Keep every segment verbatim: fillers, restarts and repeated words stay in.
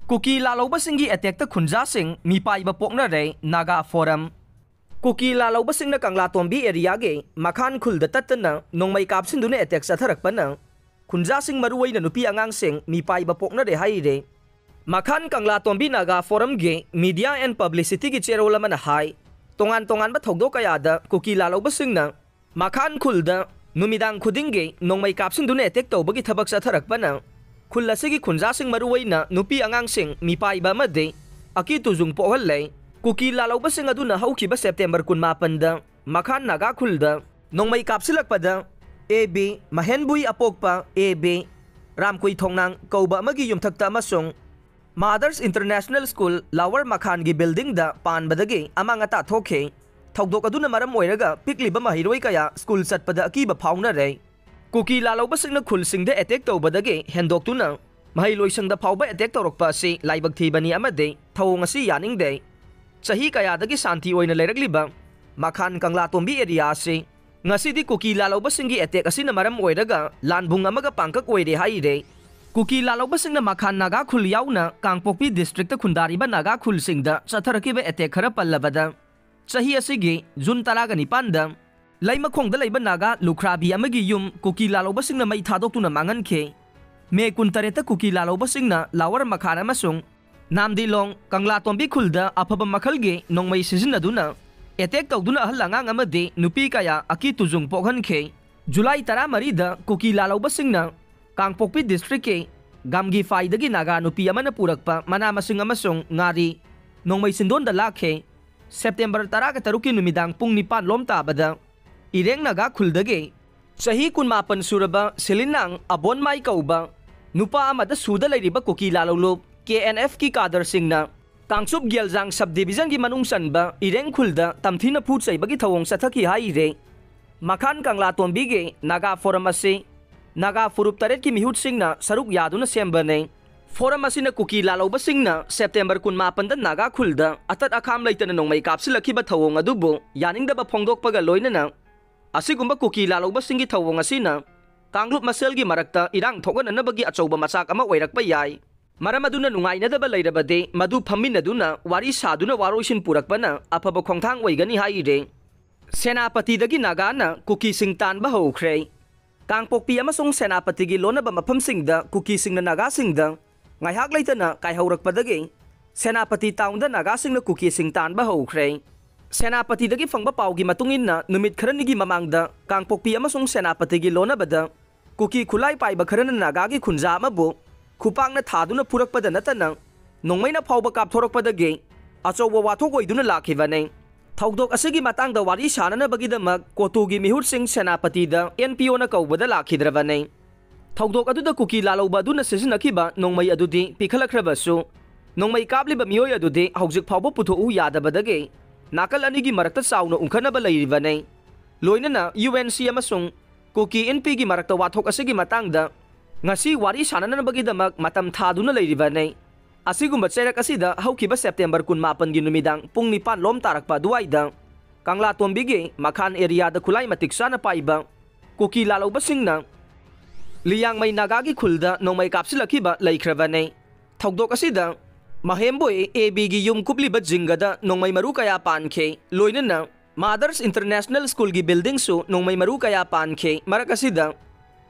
ꯀꯨꯀꯤ ꯂꯥꯜꯍꯧꯕꯁꯤꯡꯒꯤ ꯑꯦꯇꯦꯛꯇ ꯈꯨꯟꯖꯥꯁꯤꯡ ꯃꯤꯄꯥꯏꯕ ꯄꯣꯛꯅꯔꯦ, Naga form. ꯀꯨꯀꯤ ꯂꯥꯜꯍꯧꯕꯁꯤꯡꯅ ꯀꯪꯂꯥꯇꯣꯝꯕꯤ ꯑꯦꯔꯤꯌꯥꯒꯤ ꯃꯈꯥꯟ ꯈꯨꯜꯗ ꯇꯠꯇꯅ ꯅꯣꯡꯃꯩ ꯀꯥꯞꯁꯤꯟꯗꯨꯅ ꯑꯦꯇꯦꯛ ꯆꯠꯊꯔꯛꯄꯅ ꯈꯨꯟꯖꯥꯁꯤꯡ, ꯃꯔꯨꯑꯣꯏꯅ ꯅꯨꯄꯤ ꯑꯉꯥꯡꯁꯤꯡ, ꯃꯤꯄꯥꯏꯕ ꯄꯣꯛꯅꯔꯦ ꯍꯥꯏꯔꯦ꯫ ꯃꯈꯥꯟ ꯀꯪꯂꯥꯇꯣꯝꯕꯤ ꯅꯥꯒꯥ ꯐꯣꯔꯝꯒꯤ ꯃꯤꯗꯤꯌꯥ ꯑꯦꯟ ꯄꯕ꯭ꯂꯤꯁꯤꯇꯤꯒꯤ ꯆꯦꯔꯣꯜ ꯑꯃꯅ ꯍꯥꯏ, ꯇꯣꯉꯥꯟ ꯇꯣꯉꯥꯟꯕ ꯊꯧꯗꯣꯛ ꯀꯌꯥꯗ ꯀꯨꯀꯤ ꯂꯥꯜꯍꯧꯕꯁꯤꯡꯅ ꯃꯈꯥꯟ ꯈꯨꯜꯗ ꯅꯨꯃꯤꯗꯥꯡ ꯈꯨꯗꯤꯡꯒꯤ ꯅꯣꯡꯃꯩ ꯀꯥꯞꯁꯤꯟꯗꯨꯅ ꯑꯦꯇꯦꯛ ꯇꯧꯕꯒꯤ ꯊꯕꯛ ꯆꯠꯊꯔꯛꯄꯅ ꯈꯨꯜ ꯑꯁꯤꯒꯤ ꯈꯨꯟꯖꯥꯁꯤꯡ, ꯃꯔꯨꯑꯣꯏꯅ ꯅꯨꯄꯤ ꯑꯉꯥꯡꯁꯤꯡ, ꯃꯤꯄꯥꯏꯕ ꯑꯃꯗꯤ ꯑꯀꯤ ꯇꯨꯖꯨꯡ ꯄꯣꯛꯍꯜꯂꯦ꯫ ꯀꯨꯀꯤ ꯂꯥꯜꯍꯧꯕꯁꯤꯡ ꯑꯗꯨꯅ ꯍꯧꯈꯤꯕ ꯁꯦꯞꯇꯦꯝꯕꯔ ꯀꯨꯟꯃꯥꯄꯟꯗ ꯃꯈꯥꯟ ꯅꯥꯒꯥ ꯈꯨꯜꯗ ꯅꯣꯡꯃꯩ ꯀꯥꯞꯁꯤꯜꯂꯛꯄꯗ ꯑꯦ ꯕꯤ ꯃꯍꯦꯟꯕꯨꯏ ꯑꯄꯣꯛꯄ ꯑꯦ ꯕꯤ ꯔꯥꯝꯀꯨꯏ ꯊꯣꯡꯅꯥꯡ ꯀꯧꯕ ꯑꯃꯒꯤ ꯌꯨꯝꯊꯛꯇ ꯑꯃꯁꯨꯡ ꯃꯥꯗꯔꯁ ꯏꯟꯇꯔꯅꯦꯁꯅꯦꯜ ꯁ꯭ꯀꯨꯜ ꯂꯋꯔ ꯃꯈꯥꯟꯒꯤ ꯕꯤꯜꯗꯤꯡꯗ ꯄꯥꯟꯕꯗꯒꯤ ꯑꯃꯥꯡ ꯑꯇꯥ ꯊꯣꯛꯈꯤ꯫ ꯊꯧꯗꯣꯛ ꯑꯗꯨꯅ ꯃꯔꯝ ꯑꯣꯏꯔꯒ ꯄꯤꯛꯂꯤꯕ ꯃꯍꯩꯔꯣꯏ ꯀꯌꯥ ꯁ꯭ꯀꯨꯜ ꯆꯠꯄꯗ ꯑꯀꯤꯕ ꯐꯥꯎꯅꯔꯦ꯫ ꯀꯨꯀꯤ ꯂꯥꯜꯍꯧꯕꯁꯤꯡꯅ ꯈꯨꯜꯁꯤꯡꯗ ꯑꯦꯇꯦꯛ ꯇꯧꯕꯗꯒꯤ ꯍꯦꯟꯗꯣꯛꯇꯨꯅ ꯃꯍꯩꯂꯣꯏꯁꯪꯗ ꯐꯥꯎꯕ ꯑꯦꯇꯦꯛ ꯇꯧꯔꯛꯄ ꯑꯁꯤ ꯂꯥꯏꯕꯛ ꯊꯤꯕꯅꯤ ꯑꯃꯗꯤ ꯊꯧꯑꯣꯡ ꯑꯁꯤ ꯌꯥꯅꯤꯡꯗꯦ꯫ ꯆꯍꯤ ꯀꯌꯥꯗꯒꯤ ꯁꯥꯟꯇꯤ ꯑꯣꯏꯅ ꯂꯩꯔꯛꯂꯤꯕ ꯃꯈꯥꯟ ꯀꯪꯂꯥꯇꯣꯝꯕꯤ ꯑꯦꯔꯤꯌꯥ ꯑꯁꯤ ꯉꯁꯤꯗꯤ ꯀꯨꯀꯤ ꯂꯥꯜꯍꯧꯕꯁꯤꯡꯒꯤ ꯑꯦꯇꯦꯛ ꯑꯁꯤꯅ ꯃꯔꯝ ꯑꯣꯏꯔꯒ ꯂꯥꯟꯕꯨꯡ ꯑꯃꯒ ꯄꯥꯡꯀꯛ ꯑꯣꯏꯔꯦ ꯍꯥꯏꯔꯦ꯫ ꯀꯨꯀꯤ ꯂꯥꯜꯍꯧꯕꯁꯤꯡꯅ ꯃꯈꯥꯟ ꯅꯥꯒꯥ ꯈꯨꯜ ꯌꯥꯎꯅ ꯀꯥꯡꯄꯣꯛꯄꯤ ꯗꯤꯁꯇ꯭ꯔꯤꯛꯇ ꯈꯨꯟꯗꯥꯔꯤꯕ ꯅꯥꯒꯥ ꯈꯨꯜꯁꯤꯡꯗ ꯆꯠꯊꯔꯛꯈꯤꯕ ꯑꯦꯇꯦꯛ ꯈꯔ ꯄꯜꯂꯕꯗ, ꯆꯍꯤ ꯑꯁꯤꯒꯤ ꯖꯨꯟ ꯇꯔꯥꯒ ꯅꯤꯄꯥꯟꯗ ꯂꯩꯃꯈꯣꯡꯗ ꯂꯩꯕ ꯅꯥꯒꯥ ꯂꯨꯈ꯭ꯔꯥꯕꯤ ꯑꯃꯒꯤ ꯌꯨꯝ ꯀꯨꯀꯤ ꯂꯥꯜꯍꯧꯕꯁꯤꯡꯅ ꯃꯩ ꯊꯥꯗꯣꯛꯇꯨꯅ ꯃꯥꯡꯍꯟꯈꯤ꯫ ꯃꯦ ꯀꯨꯟꯇꯔꯦꯠꯇ ꯀꯨꯀꯤ ꯂꯥꯜꯍꯧꯕꯁꯤꯡꯅ ꯂꯋꯔ ꯃꯈꯥꯟ ꯑꯃꯁꯨꯡ ꯅꯥꯝꯗꯤꯂꯣꯡ ꯀꯪꯂꯥꯇꯣꯝꯕꯤ ꯈꯨꯜꯗ ꯑꯐꯕ ꯃꯈꯜꯒꯤ ꯅꯣꯡꯃꯩ ꯁꯤꯖꯤꯟꯅꯗꯨꯅ ꯑꯦꯇꯦꯛ ꯇꯧꯗꯨꯅ ꯑꯍꯜ ꯑꯉꯥꯡ ꯑꯃꯗꯤ ꯅꯨꯄꯤ ꯀꯌꯥ ꯑꯀꯤ ꯇꯨꯖꯨꯡ ꯄꯣꯛꯍꯟꯈꯤ꯫ ꯖꯨꯂꯥꯏ ꯇꯔꯥꯃꯔꯤꯗ ꯀꯨꯀꯤ ꯂꯥꯜꯍꯧꯕꯁꯤꯡꯅ ꯀꯥꯡꯄꯣꯛꯄꯤ ꯗꯤꯁꯇ꯭ꯔꯤꯛꯀꯤ ꯒꯥꯝꯒꯤꯐꯥꯏꯗꯒꯤ ꯅꯥꯒꯥ ꯅꯨꯄꯤ ꯑꯃꯅ ꯄꯨꯔꯛꯄ ꯃꯅꯥ ꯃꯁꯤꯡ ꯑꯃꯁꯨꯡ ꯉꯥꯔꯤ ꯅꯣꯡꯃꯩ ꯆꯤꯟꯗꯣꯟꯗ ꯂꯥꯛꯈꯤ꯫ ꯁꯦꯞꯇꯦꯝꯕꯔ ꯇꯔꯥꯒ ꯇꯔꯨꯛꯀꯤ ꯅꯨꯃꯤꯗꯥꯡ ꯄꯨꯡ ꯅꯤꯄꯥꯟ ꯂꯣꯝ ꯇꯥꯕꯗ ꯏꯔꯦꯡ ꯅꯥꯒꯥ ꯈꯨꯜꯗꯒꯤ ꯆꯍꯤ ꯀꯨꯟꯃꯥꯄꯟ ꯁꯨꯔꯕ ꯁꯤꯂꯤꯅꯥꯡ ꯑꯕꯣꯟꯃꯥꯏ ꯀꯧꯕ ꯅꯨꯄꯥ ꯑꯃꯗ ꯁꯨꯗ ꯂꯩꯔꯤꯕ ꯀꯨꯀꯤ ꯂꯥꯂꯣꯡꯂꯨꯞ ꯀꯦ ꯑꯦꯟ ꯑꯦꯐꯀꯤ ꯀꯥꯗꯔꯁꯤꯡꯅ ꯀꯥꯡꯆꯨꯞ ꯒꯦꯜꯖꯥꯡ ꯁꯕ ꯗꯤꯕꯤꯖꯟꯒꯤ ꯃꯅꯨꯡ ꯆꯟꯕ ꯏꯔꯦꯡ ꯈꯨꯜꯗ ꯇꯝꯊꯤꯅ ꯐꯨ ꯆꯩꯕꯒꯤ ꯊꯧꯑꯣꯡ ꯆꯠꯊꯈꯤ ꯍꯥꯏꯔꯦ꯫ ꯃꯈꯥꯟ ꯀꯪꯂꯥꯇꯣꯝꯕꯤꯒꯤ ꯅꯥꯒꯥ ꯐꯣꯔꯝ ꯑꯁꯤ ꯅꯥꯒꯥ ꯐꯨꯔꯨꯞ ꯇꯔꯦꯠꯀꯤ ꯃꯤꯍꯨꯠꯁꯤꯡꯅ ꯁꯔꯨꯛ ꯌꯥꯗꯨꯅ ꯁꯦꯝꯕꯅꯤ꯫ ꯐꯣꯔꯝ ꯑꯁꯤꯅ ꯀꯨꯀꯤ ꯂꯥꯂꯧꯕꯁꯤꯡꯅ ꯁꯦꯞꯇꯦꯝꯕꯔ ꯀꯨꯟꯃꯥꯄꯟꯗ ꯅꯥꯒꯥ ꯈꯨꯜꯗ ꯑꯇꯠ ꯑꯈꯥꯝ ꯂꯩꯇꯅ ꯅꯣꯡꯃꯩ ꯀꯥꯞꯁꯤꯜꯂꯛꯈꯤꯕ ꯊꯧꯑꯣꯡ ꯑꯗꯨꯕꯨ ꯌꯥꯅꯤꯡꯗꯕ ꯐꯣꯡꯗꯣꯛꯄꯒ ꯂꯣꯏꯅꯅ ꯑꯁꯤꯒꯨꯝꯕ ꯀꯨꯀꯤ ꯂꯥꯂꯧꯕꯁꯤꯡꯒꯤ ꯊꯧꯑꯣꯡ ꯑꯁꯤꯅ ꯀꯥꯡꯂꯨꯞ ꯃꯁꯦꯜꯒꯤ ꯃꯔꯛꯇ ꯏꯔꯥꯡ ꯊꯣꯛꯍꯟꯅꯅꯕꯒꯤ ꯑꯆꯧꯕ ꯃꯆꯥꯛ ꯑꯃ ꯑꯣꯏꯔꯛꯄ ꯌꯥꯏ꯫ ꯃꯔꯝ ꯑꯗꯨꯅ ꯅꯨꯡꯉꯥꯏꯅꯗꯕ ꯂꯩꯔꯕꯗꯤ ꯃꯗꯨ ꯐꯝꯃꯤꯟꯅꯗꯨꯅ ꯋꯥꯔꯤ ꯁꯥꯗꯨꯅ ꯋꯥꯔꯣꯏꯁꯤꯟ ꯄꯨꯔꯛꯄꯅ ꯑꯐꯕ ꯈꯣꯡꯊꯥꯡ ꯑꯣꯏꯒꯅꯤ ꯍꯥꯏꯔꯤ꯫ ꯁꯦꯅꯥꯄꯇꯤꯗꯒꯤ ꯅꯥꯒꯥꯅ ꯀꯨꯀꯤꯁꯤꯡ ꯇꯥꯟꯕ ꯍꯧꯈ꯭ꯔꯦ꯫ ꯀꯥꯡꯄꯣꯛꯄꯤ ꯑꯃꯁꯨꯡ ꯁꯦꯅꯥꯄꯇꯤꯒꯤ ꯂꯣꯟꯅꯕ ꯃꯐꯝꯁꯤꯡꯗ ꯀꯨꯀꯤꯁꯤꯡꯅ ꯅꯥꯒꯥꯁꯤꯡꯗ ꯉꯥꯏꯍꯥꯛ ꯂꯩꯇꯅ ꯀꯥꯏꯍꯧꯔꯛꯄꯗꯒꯤ ꯁꯦꯅꯥꯄꯇꯤ ꯇꯥꯎꯟꯗ ꯅꯥꯒꯥꯁꯤꯡꯅ ꯀꯨꯀꯤꯁꯤꯡ ꯇꯥꯟꯕ ꯍꯧꯈ꯭ꯔꯦ꯫ ꯁꯦꯅꯥꯄꯇꯤꯗꯒꯤ ꯐꯪꯕ ꯄꯥꯎꯒꯤ ꯃꯇꯨꯡ ꯏꯟꯅ ꯅꯨꯃꯤꯠ ꯈꯔꯅꯤꯒꯤ ꯃꯃꯥꯡꯗ ꯀꯥꯡꯄꯣꯛꯄꯤ ꯑꯃꯁꯨꯡ ꯁꯦꯅꯥꯄꯇꯤꯒꯤ ꯂꯣꯟꯅꯕꯗ ꯀꯨꯀꯤ ꯈꯨꯠꯂꯥꯏ ꯄꯥꯏꯕ ꯈꯔꯅ ꯅꯥꯒꯥꯒꯤ ꯈꯨꯟꯖꯥ ꯑꯃꯕꯨ ꯈꯨꯄꯥꯛꯅ ꯊꯥꯗꯨꯅ ꯐꯨꯔꯛꯄꯗ ꯅꯠꯇꯅ ꯅꯣꯡꯃꯩꯅ ꯐꯥꯎꯕ ꯀꯥꯞꯊꯣꯔꯛꯄꯗꯒꯤ ꯑꯆꯧꯕ ꯋꯥꯊꯣꯛ ꯑꯣꯏꯗꯨꯅ ꯂꯥꯛꯈꯤꯕꯅꯤ꯫ ꯊꯧꯗꯣꯛ ꯑꯁꯤꯒꯤ ꯃꯇꯥꯡꯗ ꯋꯥꯔꯤ ꯁꯥꯅꯅꯕꯒꯤꯗꯃꯛ ꯀꯣꯇꯨꯒꯤ ꯃꯤꯍꯨꯠꯁꯤꯡ ꯁꯦꯅꯥꯄꯇꯤꯗ ꯑꯦꯟ ꯄꯤ ꯑꯣꯅ ꯀꯧꯕꯗ ꯂꯥꯛꯈꯤꯗ꯭ꯔꯕꯅꯤ꯫ ꯊꯧꯗꯣꯛ ꯑꯗꯨꯗ ꯀꯨꯀꯤ ꯂꯥꯜꯍꯧꯕ ꯑꯗꯨꯅ ꯁꯤꯖꯤꯟꯅꯈꯤꯕ ꯅꯣꯡꯃꯩ ꯑꯗꯨꯗꯤ ꯄꯤꯈꯠꯂꯛꯈ꯭ꯔꯕꯁꯨ, ꯅꯣꯡꯃꯩ ꯀꯥꯞꯂꯤꯕ ꯃꯤꯑꯣꯏ ꯑꯗꯨꯗꯤ ꯍꯧꯖꯤꯛ ꯐꯥꯎꯕ ꯄꯨꯊꯣꯛꯎ ꯌꯥꯗꯕꯗꯒꯤ ꯅꯥꯀꯜ ꯑꯅꯤꯒꯤ ꯃꯔꯛꯇ ꯆꯥꯎꯅ ꯎꯪꯈꯠꯅꯕ ꯂꯩꯔꯤꯕꯅꯤ꯫ ꯂꯣꯏꯅꯅ ꯌꯨ ꯑꯦꯟ ꯁꯤ ꯑꯃꯁꯨꯡ ꯀꯨꯀꯤ ꯏꯟ ꯄꯤꯒꯤ ꯃꯔꯛꯇ ꯋꯥꯊꯣꯛ ꯑꯁꯤꯒꯤ ꯃꯇꯥꯡꯗ ꯉꯁꯤ ꯋꯥꯔꯤ ꯁꯥꯅꯅꯕꯒꯤꯗꯃꯛ ꯃꯇꯝ ꯊꯥꯗꯨꯅ ꯂꯩꯔꯤꯕꯅꯤ꯫ ꯑꯁꯤꯒꯨꯝꯕ ꯆꯩꯔꯛ ꯑꯁꯤꯗ ꯍꯧꯈꯤꯕ ꯁꯦꯞꯇꯦꯝꯕꯔ ꯀꯨꯟꯃꯥꯄꯟꯒꯤ ꯅꯨꯃꯤꯗꯥꯡ ꯄꯨꯡ ꯅꯤꯄꯥꯟ ꯂꯣꯝ ꯇꯥꯔꯛꯄ ꯑꯗꯨꯋꯥꯏꯗ ꯀꯪꯂꯥꯇꯣꯝꯕꯤꯒꯤ ꯃꯈꯥꯟ ꯑꯦꯔꯤꯌꯥꯗ ꯈꯨꯠꯂꯥꯏ ꯃꯇꯤꯛ ꯆꯥꯅ ꯄꯥꯏꯕ ꯀꯨꯀꯤ ꯂꯥꯜꯍꯧꯕꯁꯤꯡꯅ ꯂꯤꯌꯥꯡꯃꯩ ꯅꯥꯒꯥꯒꯤ ꯈꯨꯜꯗ ꯅꯣꯡꯃꯩ ꯀꯥꯞꯁꯤꯜꯂꯛꯈꯤꯕ ꯂꯩꯈ꯭ꯔꯕꯅꯤ꯫ ꯊꯧꯗꯣꯛ ꯑꯁꯤꯗ ꯃꯍꯦꯝꯕꯣꯏ ꯑꯦ ꯕꯤꯒꯤ ꯌꯨꯝ ꯀꯨꯞꯂꯤꯕ ꯖꯤꯡꯒꯗ ꯅꯣꯡꯃꯩ ꯃꯔꯨ ꯀꯌꯥ ꯄꯥꯟꯈꯤ꯫ ꯂꯣꯏꯅꯅ ꯃꯥꯗꯔꯁ ꯏꯟꯇꯔꯅꯦꯁꯅꯦꯜ ꯁ꯭ꯀꯨꯜꯒꯤ ꯕꯤꯜꯗꯤꯡꯁꯨ ꯅꯣꯡꯃꯩ ꯃꯔꯨ ꯀꯌꯥ ꯄꯥꯟꯈꯤ꯫ ꯃꯔꯛ ꯑꯁꯤꯗ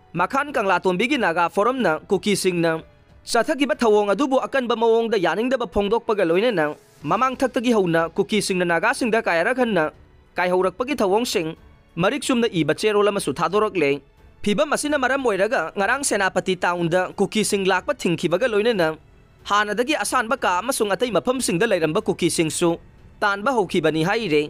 ꯃꯈꯥꯟ ꯀꯪꯂꯥꯇꯣꯝꯕꯤꯒꯤ ꯅꯥꯒꯥ ꯐꯣꯔꯝꯅ ꯀꯨꯀꯤꯁꯤꯡꯅ ꯆꯠꯊꯈꯤꯕ ꯊꯧꯑꯣꯡ ꯑꯗꯨꯕꯨ ꯑꯀꯟꯕ ꯃꯑꯣꯡꯗ ꯌꯥꯅꯤꯡꯗꯕ ꯐꯣꯡꯗꯣꯛꯄꯒ ꯂꯣꯏꯅꯅ ꯃꯃꯥꯡꯊꯛꯇꯒꯤ ꯍꯧꯅ ꯀꯨꯀꯤꯁꯤꯡꯅ ꯅꯥꯒꯥꯁꯤꯡꯗ ꯀꯌꯥꯔꯛ ꯍꯟꯅ ꯀꯥꯏꯍꯧꯔꯛꯄꯒꯤ ꯊꯧꯑꯣꯡꯁꯤꯡ ꯃꯔꯤꯛ ꯆꯨꯝꯅ ꯏꯕ ꯆꯦꯔꯣꯜ ꯑꯃꯁꯨ ꯊꯥꯗꯣꯔꯛꯂꯦ꯫ ꯐꯤꯚꯝ ꯑꯁꯤꯅ ꯃꯔꯝ ꯑꯣꯏꯔꯒ ꯉꯔꯥꯡ ꯁꯦꯅꯥꯄꯇꯤ ꯇꯥꯎꯟꯗ ꯀꯨꯀꯤꯁꯤꯡ ꯂꯥꯛꯄ ꯊꯤꯡꯈꯤꯕꯒ ꯂꯣꯏꯅꯅ ꯍꯥꯟꯅꯗꯒꯤ ꯑꯁꯥꯟꯕ ꯀꯥ ꯑꯃꯁꯨꯡ ꯑꯇꯩ ꯃꯐꯝꯁꯤꯡꯗ ꯂꯩꯔꯝꯕ ꯀꯨꯀꯤꯁꯤꯡꯁꯨ ꯇꯥꯟꯕ ꯍꯧꯈꯤꯕꯅꯤ ꯍꯥꯏꯔꯦ꯫